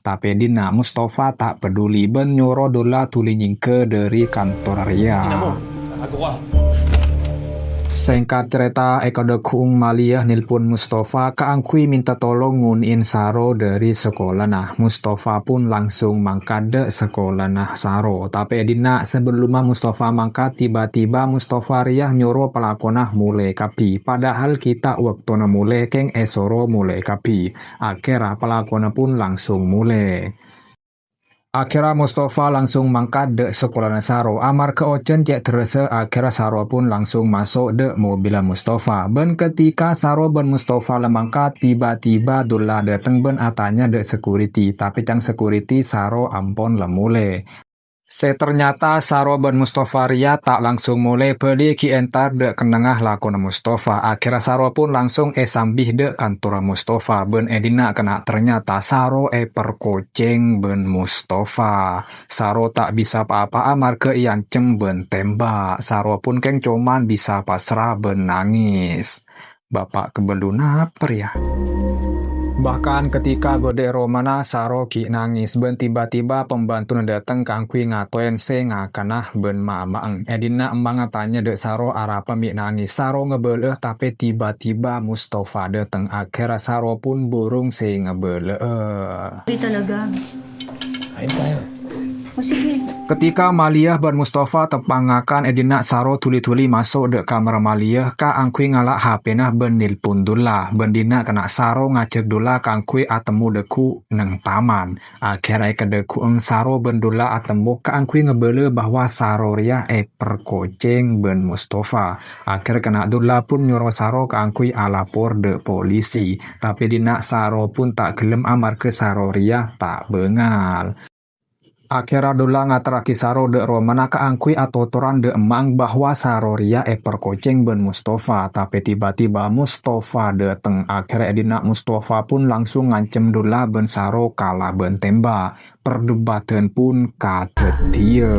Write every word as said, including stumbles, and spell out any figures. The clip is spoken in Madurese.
Tapè dinna' Mustafa ta' peduli bân nyoro Dolla dhuli nyèngghâ dhâri kantor rèya. Sèngkat carèta, è kadhâggu'eng Maliyah nelpon Mustafa kaangghuy mènta tolong ngonè'è Saro dhâri sakolana. Mustafa pun langsung mangkat dhâ' sakolana Saro. Tapè è dinna' sabellunna Mustafa mangkat, tiba-tiba Mustafa rèya nyoro palakona molè kabbhi. Padahal ghi' ta' bâktona molè kèng èsoro molè kabbhi. Akhèrra palakona pun langsung molè. Akhèrra Mustafa langsung mangkat dhâ' sakolana Saro. Amarghâ ojhân cè' derressa, akhèrra Saro pun langsung maso' dhâ' mobilla Mustafa. Bân ketika Saro bân Mustafa la mangkat, tiba-tiba Dolla dâteng bân atanya dhâ' security. Tapè ca'na security Saro ampon la molè. Sè ternyata Saro bân Mustafa rèya ta' langsung molè, bâli ghi' entar dhâ' kennengnga lakona Mustafa. Akhèrra Saro pun langsung èsambi dhâ' kantorra Mustafa, bân è dinna' kèna' ternyata Saro èperkocèng bân Mustafa. Saro ta' bisa pa-apa'a marghâ èancem bân tèmbhâk. Saro pun kèng coma bisa pasra bân nangès. Bapa' kabelluna apa rèya? Bahkan ketika bâdâ è romana, Saro ghi' nangès, bân tiba-tiba pambantuna dâteng kaangghuy ngatoè sè ngakana bân mama'na. È dinna' emmangnga tanya dhâ' Saro arapa mè' nangès. Saro ngabâlâ'â, tapè tiba-tiba Mustafa dâteng. Akhèrra Saro pun burung sè ngabâlâ'â. Di Talaga. Ayo, ayo. Musik nih. Ketika Maliyah bân Mustafa teppa'na ngakan, è dinna' Saro dhuli-dhuli maso' dhâ' kamarra Maliyah kaangghuy ngala' H P-na bân nelpon Dolla. Bân dinna' kèna' Saro ngajhâk Dolla kaangghuy atemmo dhâggu' neng taman. Akhèrra è kadhâggu'eng Saro bân Dolla atemmo kaangghuy ngabâlâ bahwa Saro rèya èperkocèng bân Mustafa. Akhèrra kèna' Dolla pun nyoro Saro kaangghuy alapor dhâ' polisi. Tapè dinna' Saro pun ta' ghellem amarghâ Saro rèya ta' bângal. Akhèrra Dolla ngaterraghi Saro dhâ' romana kaangghuy atotoran dhâ' emmangnga bahwa Saro rèya èperkocèng bân Mustafa. Tapè tiba-tiba Mustafa dâteng. Akhèrra è dinna' Mustafa pun langsung ngancem Dolla bân Saro kalabân tèmbhâk. Perdebatan pun kadhâddhiyâ.